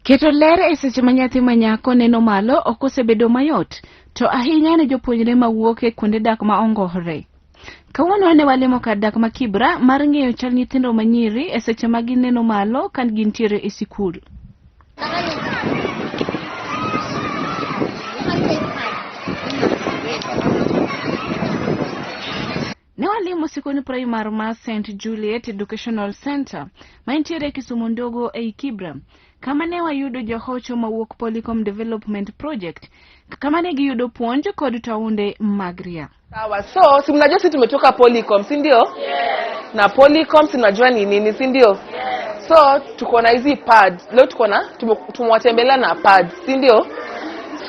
Keto ler e seche ma nyathi ma nyako neno malo ok osebedo mayot, to ahinya ne jopuonjre ma wuok e kuonde dak ma ongore. Kawuono ne walimo kar dak ma Kibra mar ng'eyo chal nyithindo ma nyiri e seche ma gineno malo ka gintiere e sikul. Ne walimo sikund praimar mar St Juliet Educational Center ma entiere Kisumu Ndogo ei Kibra, kama ne wayudo johocho mawuok Polycom Development Project, kama ne giyudo puonj kod taunde mag ria. Sawa, so si mnajua si tumetoka Polycom, si ndio? Yeah. Na Polycom si mnajua ni nini, si ndio? Yeah. So tuko na hizi pads. Leo tuko na tumewatembelea na pads, si ndio?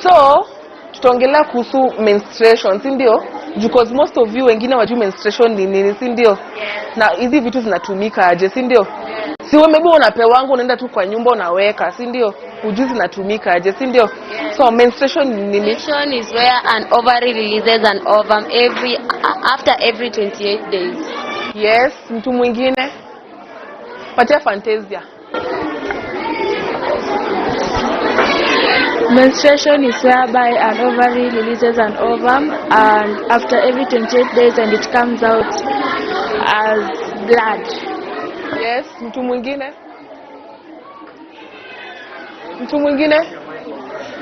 So tutaongelea kuhusu menstruation, si ndio? Because most of you wengine wajui menstruation ni nini, si ndio? Yeah. Na hizi vitu zinatumika aje, si ndio? Yeah. Si wewe maybe unapewangu unaenda tu kwa nyumba unaweka, si ndio? Hujui zinatumika aje, si ndio? Yeah. So menstruation ni nini? Menstruation is where an ovary releases an ovum every after every 28 days. Yes, mtu mwingine? Patia Fantasia. Menstruation is whereby an ovary releases an ovum and after every 28 days and it comes out as blood. Yes, mtu mwingine? Mtu mwingine?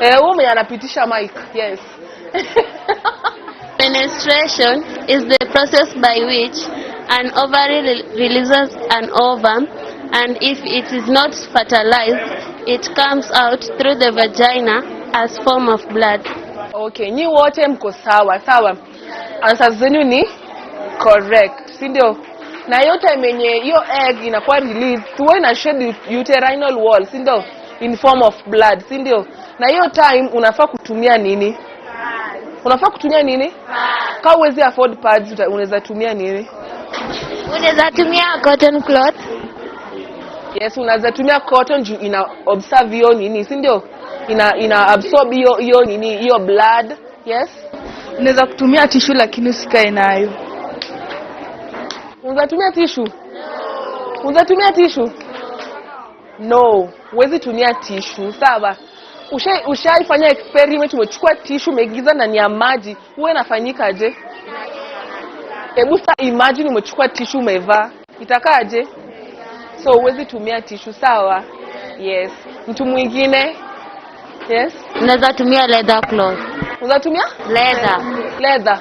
Eh, huyu mwenye anapitisha mic. Yes. Menstruation is the process by which an ovary releases an ovum, and if it is not fertilized, it comes out through the vagina as form of blood. Okay, nyi wote mko sawa, sawa. Answers zenu ni correct, si ndio? Na hiyo time yenye hiyo egg inakuwa released, huwa ina shed uterine wall, si ndio? In form of blood, si ndio? Na hiyo time unafaa kutumia nini? Unafaa kutumia nini? Kama huwezi afford pads, unaweza tumia nini? Unaweza tumia cotton cloth. Yes, unaweza tumia cotton juu ina observe hiyo nini, si ndio? Ina absorb hiyo hiyo nini, hiyo blood. Yes. Unaweza kutumia tishu lakini usikae nayo. Unaweza tumia tishu? Unaweza tumia tishu? No, huwezi tumia tishu, sawa? Ushaifanya experiment, umechukua tishu umeingiza ndani ya maji, huwa inafanyika aje? Hebu sa imagine umechukua tishu umevaa, itakaaje? So huwezi tumia tishu, sawa? Yes. Mtu mwingine? Yes. Unaweza tumia leather cloth. Unaweza tumia Leather. Leather.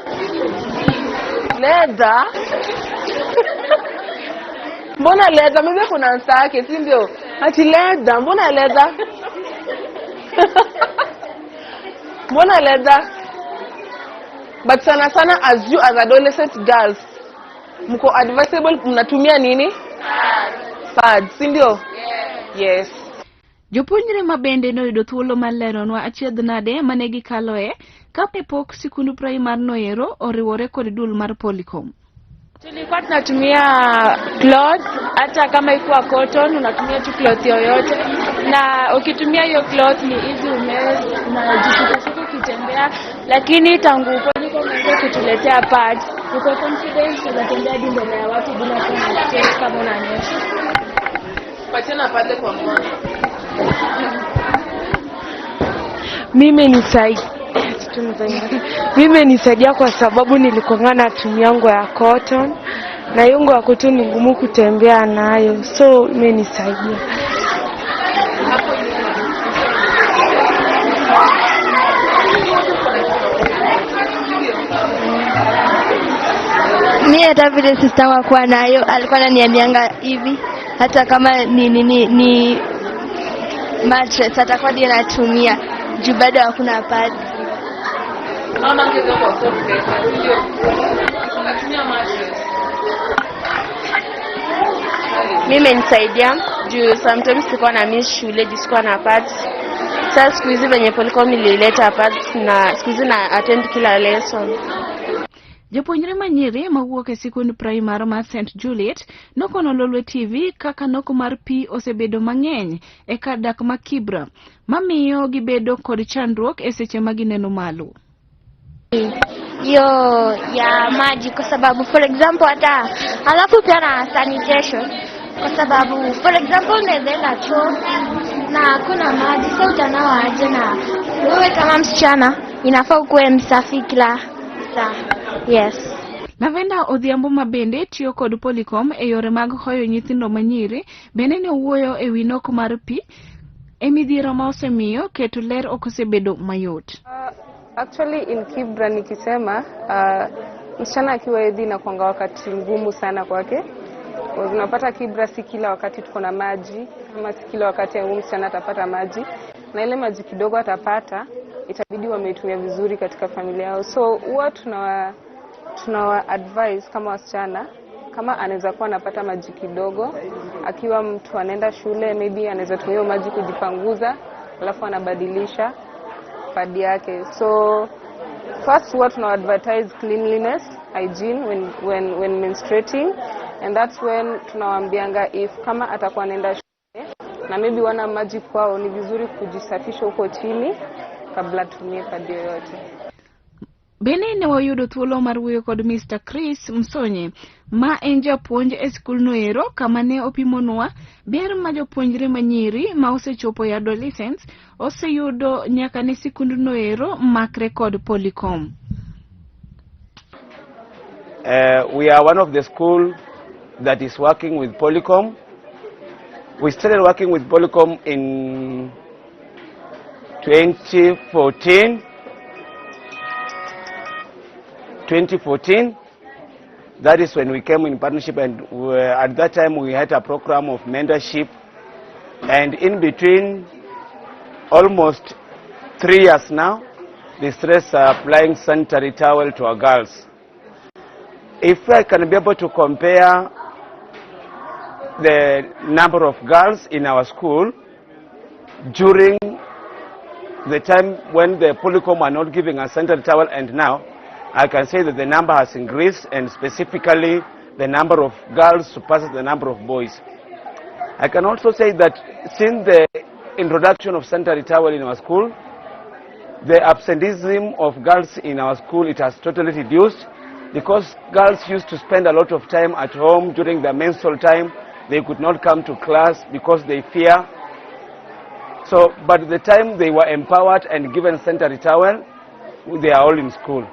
Leather? Mbona leather? Maybe kuna answer yake, si ndio? Ati leather, mbona leather? Mbona leather? But sana sana as you as adolescent girls, mko advisable mnatumia nini? Pads, si ndio? Yes. Jopuonjre ma bende noyudo thuolo mar leronwa achiedh nade mane gikaloe ka pok sikund praimar noero oriwore kod duol mar Polycom. Tulikuwa tunatumia cloth, hata kama ikuwa cotton unatumia tu cloth yoyote, na ukitumia hiyo cloth ni easy umez, unajishukashuka ukitembea, lakini tangu Polycom ianze kutuletea pads, uko confident unatembea hadi mbele ya watu bila kuwa na stress kama unanyesha. Patiana pale kwa mkono. Mimi nisaidia kwa sababu nilikuwa natumia nguo ya cotton na hiyo nguo ya cotton ni ngumu kutembea nayo, so imenisaidia. Mi hata vile sister wangu akuwa nayo alikuwa ananiambianga hivi, hata kama ni mattress atakuwa ndiye anatumia juu bado hakuna pad. Mama angeweza ku afford pesa, si ndio? Unatumia mattress. Mi imenisaidia juu sometimes sikuwa na miss shule juu sikuwa na pads. Sasa siku hizi venye Polycom ilileta pads na siku hizi na attend kila lesson. Jopuonjre manyiri mawuok e sikund praimar mar St Juliet nokono Lolwe TV kaka nok mar pi osebedo mang'eny e kar dak ma Kibra, mamiyo gibedo kod chandruok e seche ma gineno malo. Hiyo ya maji kwa sababu, for example, hata alafu pia na sanitation kwa sababu, for example, unaweza enda choo Na hakuna maji, sasa utanawa aje? Na wewe kama msichana inafaa ukuwe msafi kila saa. Yes. Lavenda Odhiambo ma bende tiyo kod Polycom e yore mag hoyo nyithindo manyiri bende ne owuoyo e wi nok mar pi e midhiero ma osemiyo keto ler ok osebedo mayot. Actually in Kibra nikisema msichana akiwa hedhi inakuanga wakati ngumu sana kwake. Unapata Kibra si kila wakati tuko na maji ama si kila wakati huyu msichana atapata maji, na ile maji kidogo atapata itabidi wameitumia vizuri katika familia yao. So huwa tunawa advise kama wasichana, kama anaweza kuwa anapata maji kidogo akiwa mtu anaenda shule, maybe anaweza tumia maji kujipanguza, alafu anabadilisha pad yake. So first huwa tuna advertise cleanliness, hygiene when menstruating, and that's when tunawaambianga if kama atakuwa anaenda shule na maybe wana maji kwao, ni vizuri kujisafisha huko chini kabla tumie pad yoyote. Bende ne wayudo thuolo mar wuoyo kod Mr. Chris Msonye ma en japuonj e skulno ero kama ne opimonwa ber ma jopuonjre manyiri ma osechopo e adolescence oseyudo nyaka ne sikundno ero makre kod Polycom. We are one of the school that is working with Polycom. We started working with Polycom in 2014. 2014, that is when we came in partnership, and at that time we had a program of mentorship, and in between almost 3 years now, they started supplying sanitary towel to our girls. If I can be able to compare the number of girls in our school during the time when the Polycom were not giving us sanitary towel and now, I can say that the number has increased, and specifically the number of girls surpasses the number of boys. I can also say that since the introduction of sanitary towel in our school, the absenteeism of girls in our school, it has totally reduced, because girls used to spend a lot of time at home during the menstrual time. They could not come to class because they fear. So, but the time they were empowered and given sanitary towel, they are all in school.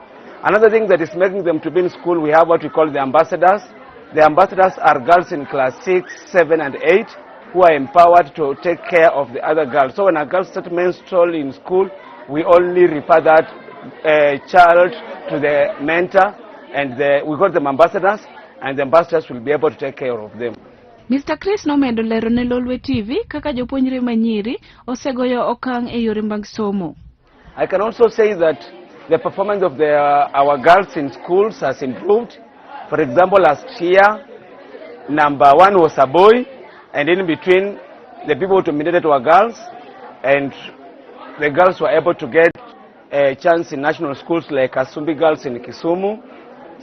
Another thing that is making them to be in school, we have what we call the ambassadors. The ambassadors are girls in class 6, 7, and 8 who are empowered to take care of the other girls. So when a girl starts menstrual in school, we only refer that child to the mentor, and we call them ambassadors, and the ambassadors will be able to take care of them. Mr. Chris nomedo lero ne Lolwe TV kaka jopuonjre manyiri osegoyo okang' e yore mag somo. I can also say that the performance of our girls in schools has improved. For example, last year, number one was a boy, and in between, the people who dominated were girls, and the girls were able to get a chance in national schools like Asumbi Girls in Kisumu,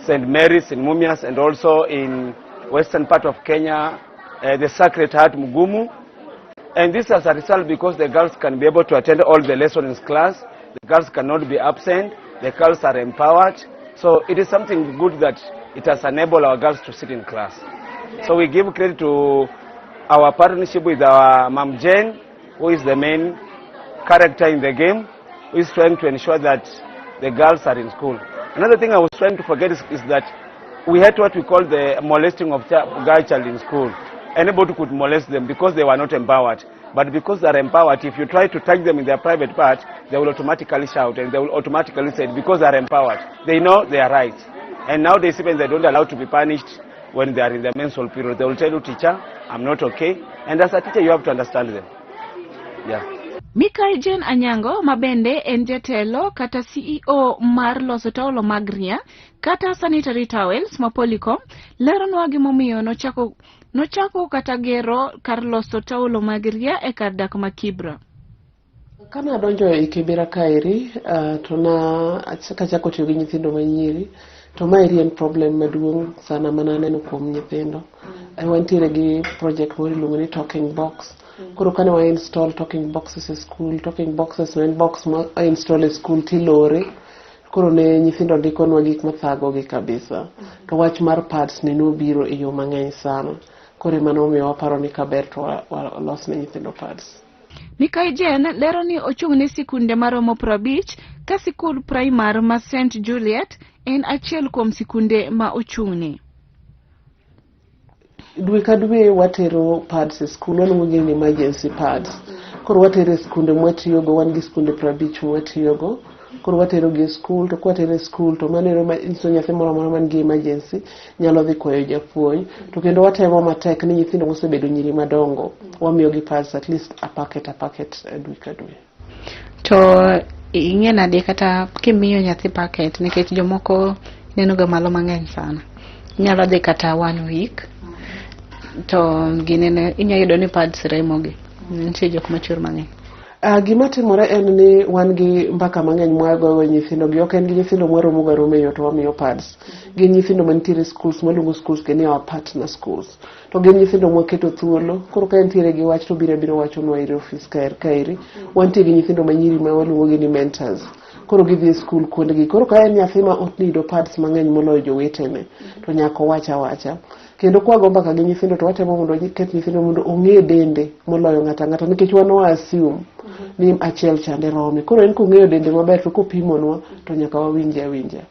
St. Mary's in Mumias, and also in western part of Kenya, the Sacred Heart Mugumu. And this as a result because the girls can be able to attend all the lessons in class, the girls cannot be absent, the girls are empowered. So it is something good that it has enabled our girls to sit in class. So we give credit to our partnership with our Mom Jane, who is the main character in the game, who is trying to ensure that the girls are in school. Another thing I was trying to forget is that we had what we call the molesting of girl child in school. Anybody could molest them because they were not empowered. But because they are empowered, if you try to touch them in their private part, they will automatically shout and they will automatically say it because they are empowered. They know their rights. And nowadays even they don't allow to be punished when they are in the menstrual period. They will tell you, "Teacher, I'm not okay." And as a teacher, you have to understand them. Yeah. Mikael Jane Anyango ma bende en jatelo kata CEO mar loso taulo mag ria kata sanitary towels ma Polycom leronwa gimomiyo nochako kata gero kar loso taulo mag ria e kar dak ma Kibra. Kane adonjo e Kibera kaeri, to na kachako tiyo gi nyithindo manyiri, to maeri en problem maduong' sana mana aneno kuom nyithindo. Wantiere gi project moro iluongo ni talking box. Koro kane wa install talking boxes e school, talking boxes no en box ma install e school tilore. Koro ne nyithindo ndikonwa gik mathagogi kabisa. To wach mar pads ne nobiro e yo mang'eny sana. Koro ema nomiyo waparo ni kaber to walos ne nyithindo pads. Mikai Jane lero ni ochung' ne sikunde maromo 50 ka sikul praimar ma St Juliet en achiel kuom sikunde ma ochung'ne. Dwe ka dwe watero pads e skul, waluongo gi ni emergency pads. Koro watero e skunde mwatiyogo, wan gi skunde 50 mwatiyogo. Koro watero gi e skul, to kwatero e skul to mano ero nyiso nyathi moro amora man gi emergency nyalo dhi kwayo japuonj. To kendo watemo matek ni nyithindo mosebedo nyiri madongo, wamiyogi pads at least a packet dwe ka dwe. To ing'e nade kata kimiyo nyathi packet, nikech jomoko neno ga malo mang'eny sana. Inyalo dhi kata one week to ginene inya yudo ni pads remogi. Nitie jok machwer mang'eny. Gima timore en ni wan gi mbaka mang'eny mwagoyo nyithindo gi, ok en gi nyithindo mwaromo ga romo e yo to wamiyo pads. Gin nyithindo mantiere e schools, mwaluongo schools gi ni our partner schools. To gin nyithindo mwaketo thuolo, koro ka entiere gi wach to obiro abiro wachonwa ir ofis kaeri. Wantie gi nyithindo manyiri ma waluongo gi ni mentors. Koro gidhi e skul kuondegi. Koro ka en nyathi ma onido pads mang'eny moloyo jowetene, to nyaka owach awacha. Kendo kwago mbaka gi nyithindo to watemo mondo waket nyithindo mondo ong'e dende moloyo ng'ato ang'ata, nikech wan wa assume ni achiel chande rome. Koro en kong'eyo dende maber to kopimonwa to nyaka wawinje awinja.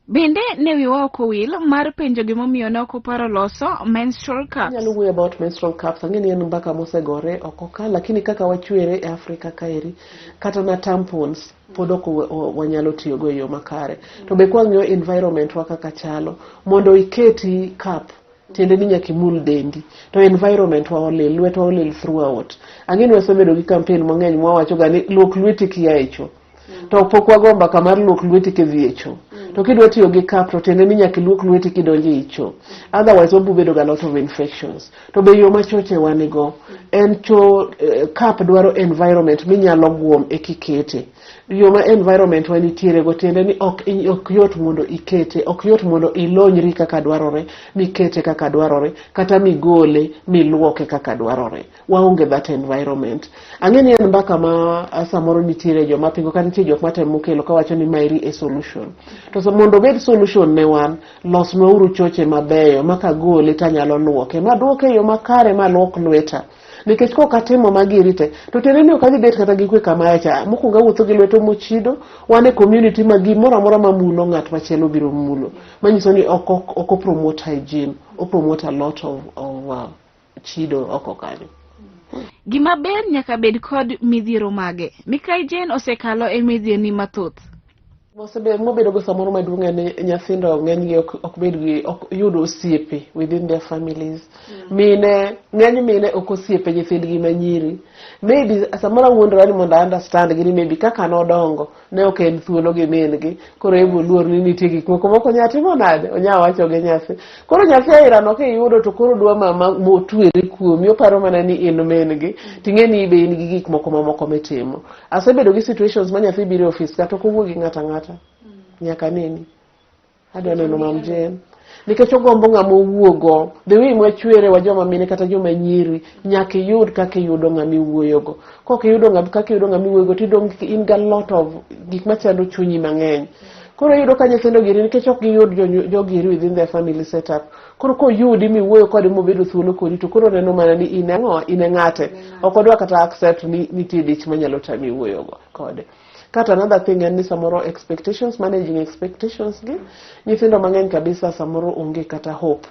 Bende ne wiwa ok owil mar penjo gimomiyo ne ok oparo loso menstrual cups. Anyalo wuoyo about menstrual cups, ang'e ni en mbaka mosegore oko ka, lakini kaka wachwere e Afrika kaeri, kata na tampons pod ok wanyalo tiyogo e yo makare. To be kwang'iyo environment wa kaka chalo, mondo iketi cup tiende ni nyaka imul dendi, to environment wa olil, lwetwa olil throughout. Ang'e ni wasebedo gi campaign mang'eny mwawacho ga ni luok lweti kia e cho, to pok wago mbaka mar luok lweti kidhi e cho. To kidwa tiyo gi cup to tiende ni nyaka iluok lweti kidonjo ei cho, otherwise wabiro bedo ga lot of infections. To be yo ma choche wanigo en cho, cup dwaro environment minyalo guom e kikete. Yo ma environment wa nitiere go tiende ni ok yot mondo ikete, ok yot mondo ilonyri kaka dwarore, mikete kaka dwarore, kata migole miluoke kaka dwarore. Waonge that environment. Ang'e ni en mbaka ma samoro nitiere joma pingo, kata nitie jok matemo kelo kawacho ni maeri e solution. To mondo obed solution ne wan, losnwauru choche mabeyo ma kagole tanyalo luoke maduoke e yo makare maluok lweta, nikech kok atimo magi te to tiende ni ok adhi bet kata gi kwe kama acha. Mokwongo awuotho gi lweto mochido. Wan e community ma gimoro amora mamulo ng'at machielo biro mulo, manyiso ni ok opromote hygiene, opromote a lot of chido oko kanyo. Gima ber nyaka bed kod midhiero mage. Mikai Jane osekalo e midhierni mathoth. Mobedo go samoro maduong' en ni nyithindo ng'enygi ok bed gi, ok yud osiepe within their families. Mine, ng'eny mine ok osiepe nyithindgi manyiri. Maybe samoro awuondora ni mondo a understand gi ni maybe kaka nodongo ne ok en thuolo gi min gi, koro ebo luor ni nitie gik moko mok onya timo nade, onya wacho gi nyathi. Koro nyathi airano kiyudo to koro dwa mama motwere kuomi, oparo mana ni in min gi, ting'e ni be in gi gik moko mamoko mitimo. Asebedo gi situations ma nyathi biro e ofis kata ok owuo gi ng'ato ang'ata nyaka neni adwa neno Mam Jane, nikech ogombo ng'ama owuogo. The way mwachwere wa joma mine kata joma nyiri, nyaka iyud kaka iyudo ng'ama iwuoyogo. Kok iyudo ng'ama, kaka iyudo ng'ama iwuoyogo, tidong' in ga lot of gik machando chunyi mang'eny. Koro iyudo ka nyithindo giri, nikech ok giyud jogiri within their family setup, koro koyudi miwuoyo kode mobedo thuolo kodi, to koro neno mana ni in ang'o, in e ng'ate. Ok odwa kata accept ni nitie dich manyalo tami wuoyogo kode. Kata another thing en ni samoro expectations, managing expectations gi nyithindo mang'eny kabisa samoro onge kata hope.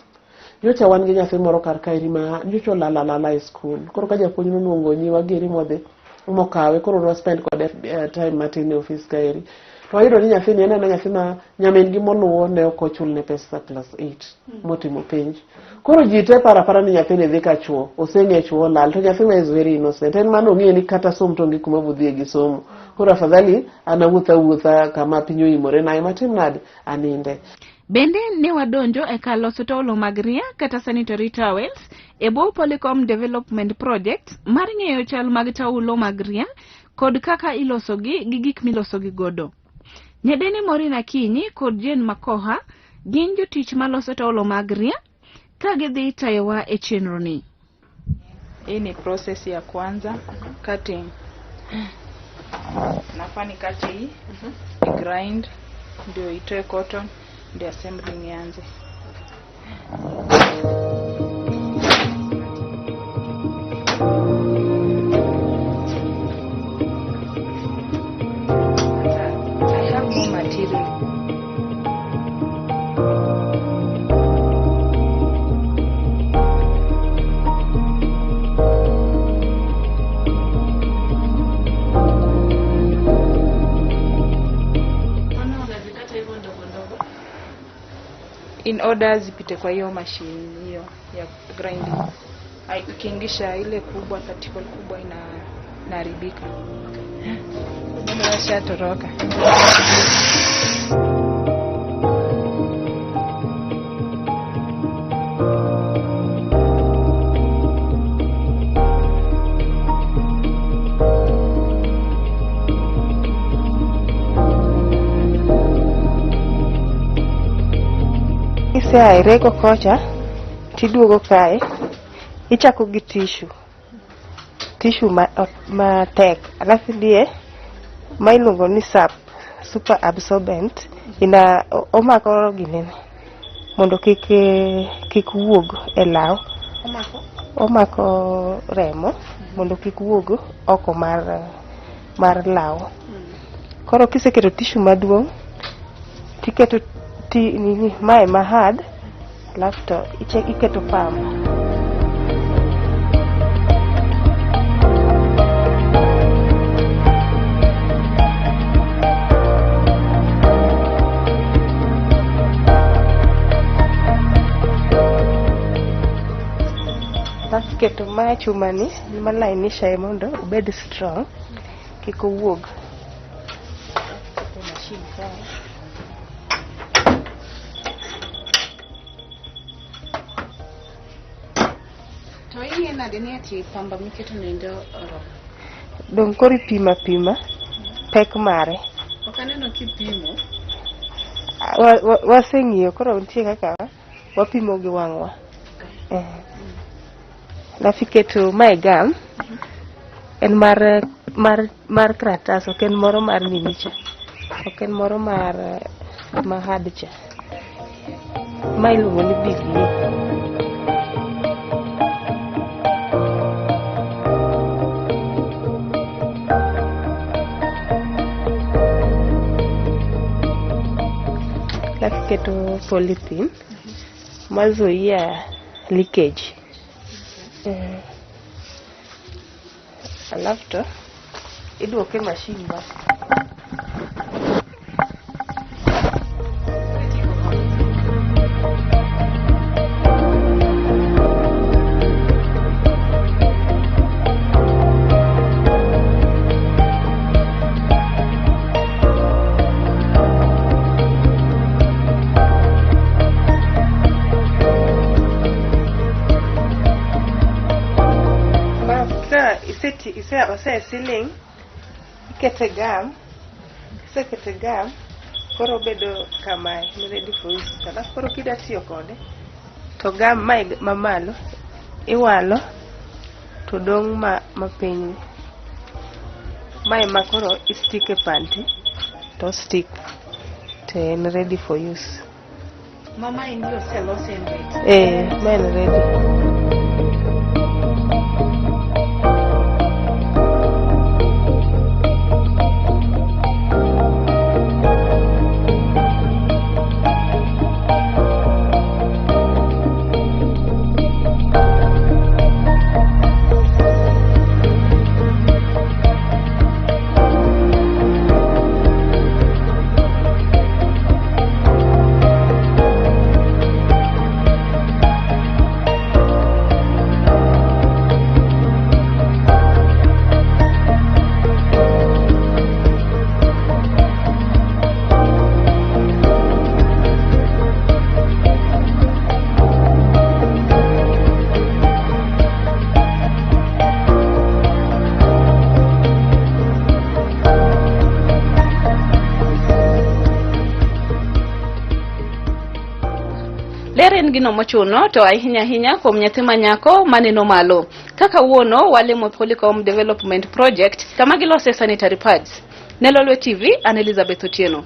Nyocha wan gi nyathi moro kar kaeri ma nyocha olal alala e skul. Koro ka japuonj noluongo nyiwa geri modhi mokawe, koro nwa spend kode time matin e ofis kaeri, to wayudo ni nyathini en ena nyathi ma nyamin gi moluwo ne ok ochulne pesa class 8 motimo penj. Koro ji te paro apara ni nyathini dhi ka chuo, oseng'e chuo olal, to nyathi ma is very innocent. En mano ong'eyo ni kata som to onge kuma bodhiye gi somo. Koro afadhali an awuotha awuotha kama piny oimore na ema tim nade, aninde. Bende ne wadonjo e kar loso taulo mag ria kata sanitary towels e bwo Polycom Development Project mar ng'eyo chal mag taulo mag ria kod kaka ilosogi gi gik milosogi godo. Nyadeni Maureen Akinyi kod Jane Makoha gin jotich maloso taulo mag ria ka gidhi tayowa e chenro ni. Hii ni process ya kwanza, cutting. Nafaa nikate hii, ni grind ndio itoe cotton, ndio assembling ianze. in order zipite kwa hiyo machine hiyo ya grinding. Ai, Ukiingisha ile kubwa particle kubwa ina inaharibika. Bado washatoroka. Kisea e rego kocha tiduogo kae ichako gi tishu tishu matek alafu idhiye ma iluongo ni sap super absorbent ina omako ginene mondo kik kik wuog e law omako remo mondo kik wuog oko mar mar law koro kiseketo tishu maduong' tiketo ti nini mae ma hard alafu to iketo pamba alafu iketo mae chumani malainisha e mondo obed strong kik owuog Iketo e machine kae. To ing'e nade ni ati pamba miketo nindo oromo? Dong' koro ipimo apima pek mare. Ok aneno kipimo. Waseng'iyo koro nitie kaka wapimo gi wang'wa. Eh. Alafu iketo mae gam en mar mar mar kratas ok en moro mar nini cha. Ok en moro mar ma hard cha. Ma iluongo ni big leaf. Alafu iketo polythene mazuia leakage. Eh. Alafu to iduoke e machine ma ma ka iseti ise ose siling ikete gam kisekete gam koro obedo kamae ni ready for use alafu koro kida tiyo kode to gam mae mamalo iwalo to dong' ma mapiny mae ma koro i stick e panty to stick to en ready for use. Mama endi oselose en ready. Eh, ma en ready. Ler en gino mochuno to ahinya ahinya kuom nyathi ma nyako maneno malo. Kaka wuono walimo Polycom Development Project kama gilose sanitary pads. Ne Lolwe TV, an Elizabeth Otieno.